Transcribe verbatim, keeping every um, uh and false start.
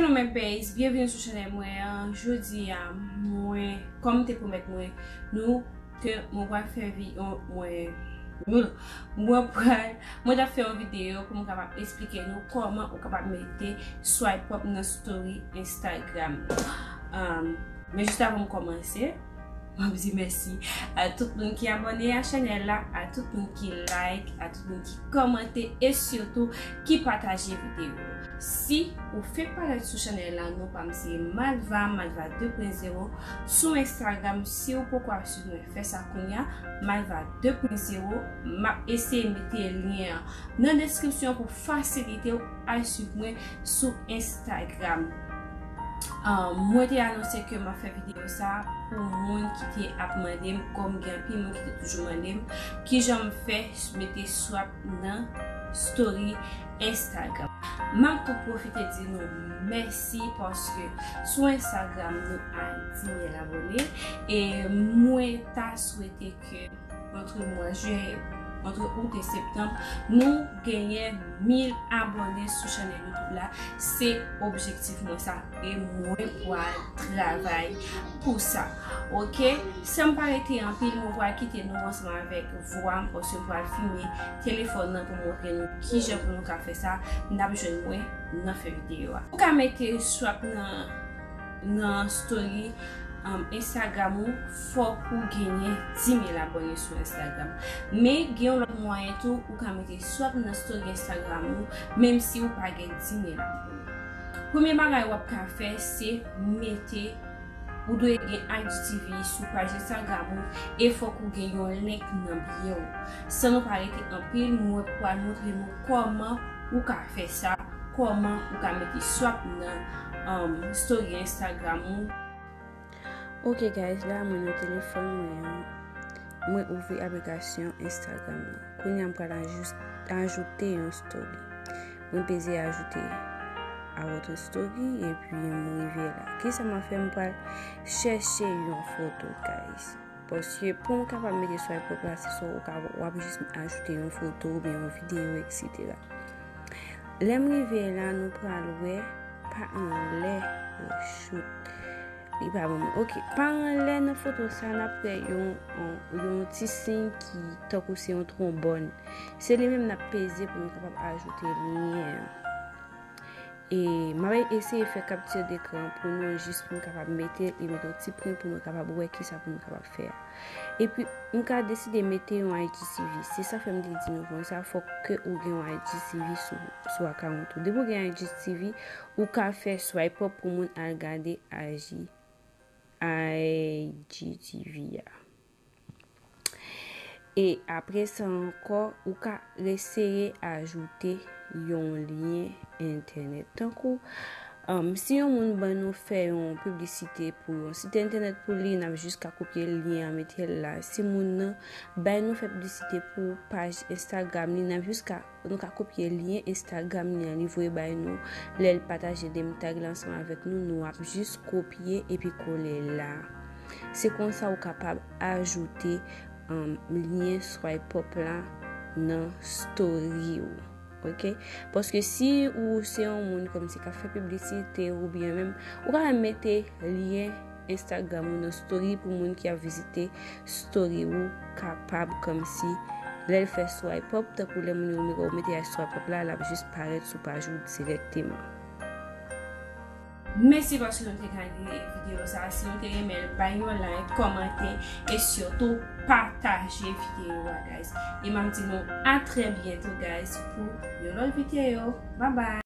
My babes, byenveni sou chanèl mwen an. Jodi a, mwen, kòm m te pwomèt mwen, nou, ke mwen pral fè vi-, yon, mwen, mwen pral, mwen t ap fè yon videyo pou mwen kapab esplike nou kòman ou kapab mete swipe up nan story Instagram nou. Um, men jis avan m kòmanse, m ap di mèsi a tout moun ki abòne a chanèl la, a tout moun ki like, a tout moun ki kòmante e sitou ki pataje videyo. Si ou fenk parèt sou chanèl la, non pa m se Malva, Malva de pwen zewo. Sou Instagram, si ou poko ap swiv mwen, fè sa kounye a, Malva de pwen zewo. M ap eseye mete lyen an nan deskripsyon pou fasilite w al swiv mwen sou Instagram. Ah, mwen te anonse ke m ap fè videyo sa pou moun ki te ap mande m, kòm gen anpil moun ki te toujou mande m, kijan m fè mete swipe nan story Instagram. M ap tou pwofite di nou mèsi paske sou Instagram nou a dis mil abòne e mwen ta swete ke antre mwa jen, antre out e septanm, nou genyen mil abòne sou chanèl YouTube la. Se objektif mwen sa e mwen pral travay pou sa. Oke? San m pa rete anpil, mwen pral kite nou ansanm avèk vwa m, paske m pral filme telefòn nan pou montre nou kijan pou nou ka fè sa. N ap jwenn mwen nan fen videyo a. Ou ka mete swipe nan, nan story, um, Instagram ou, fòk ou genyen dis mil abòne sou Instagram. Men gen yon lòt mwayen tou, ou ka mete swipe nan story Instagram ou, menm si ou pa gen dis mil abòne. Premye bagay w ap ka fè, se mete, ou dwe gen I G T V sou paj Instagram ou, e fòk ou gen yon link nan bio w. San nou pa rete anpil, mwen pral montre nou kòman ou ka fè sa, kòman ou ka mete swipe nan, um, story Instagram ou. Ok guys, la mwen nan telefòn mwen an. Mwen ouvri aplikasyon Instagram nan. Kounye a m pral ajous-, ajoute yon story. Mwen peze ajoute a votre story epi m rive la. Kisa m ap fè? M pral chèche yon foto, guys. Paske pou m kapab mete swipe up la, se swa ou ka, w ap jis ajoute yon foto oubyen yon videyo, et cetera. Lè m rive la, nou pral wè pa anlè, oh, shoot. Li pa ban mwen. Ok, pa anlè nan foto sa, n ap wè yon, yon, yon ti siy ki tankou se yon twonbòn. Se li menm n ap peze pou nou kapab ajoute lyen an. E m ap eseye fè kapti dekran pou nou, jis pou nou kapab mete l e mete yon ti pwen pou nou kapab wè kisa pou nou kapab fè a. Epi, m ka deside mete yon I G T V. Se sa fè m te di nou konsa, fòk ke ou gen yon I G T V sou, sou akawont ou. Depi w gen I G T V, ou ka fè swipe up pou moun al gade I G, I G T V a. E apre sa ankò, ou ka eseye ajoute yon lyen entènèt. Tankou, um, si yon moun ban nou fè yon piblisite pou yon sit entènèt pou li, n ap jis ka kopye lyen an, mete l la. Si moun nan bay nou fè piblisite pou paj Instagram li, n ap jis ka, nou ka kopye lyen Instagram li an, li voye bay nou. Lè l pataje, lè m tag li ansanm avèk nou, nou ap jis kopye epi kole la. Se konsa ou kapab ajoute, um, lyen swipe up la nan story ou. Ok? Paske si ou se yon moun kòmsi k ap fè piblisite oubyen menm, ou ka mete lyen Instagram ou nan story pou moun ki ap vizite story ou kapab kòmsi lè l fè swipe up, tankou lè moun yo mete, ou mete a swipe up la, l ap jis parèt sou paj ou dirèkteman. Mèsi paske nou te gade videyo sa. Si nou te renmen l, bay yon like, kòmante e sitou pataje videyo a, guys. E m ap di nou a trè byento, guys, pou yon lòt videyo. Bye bye!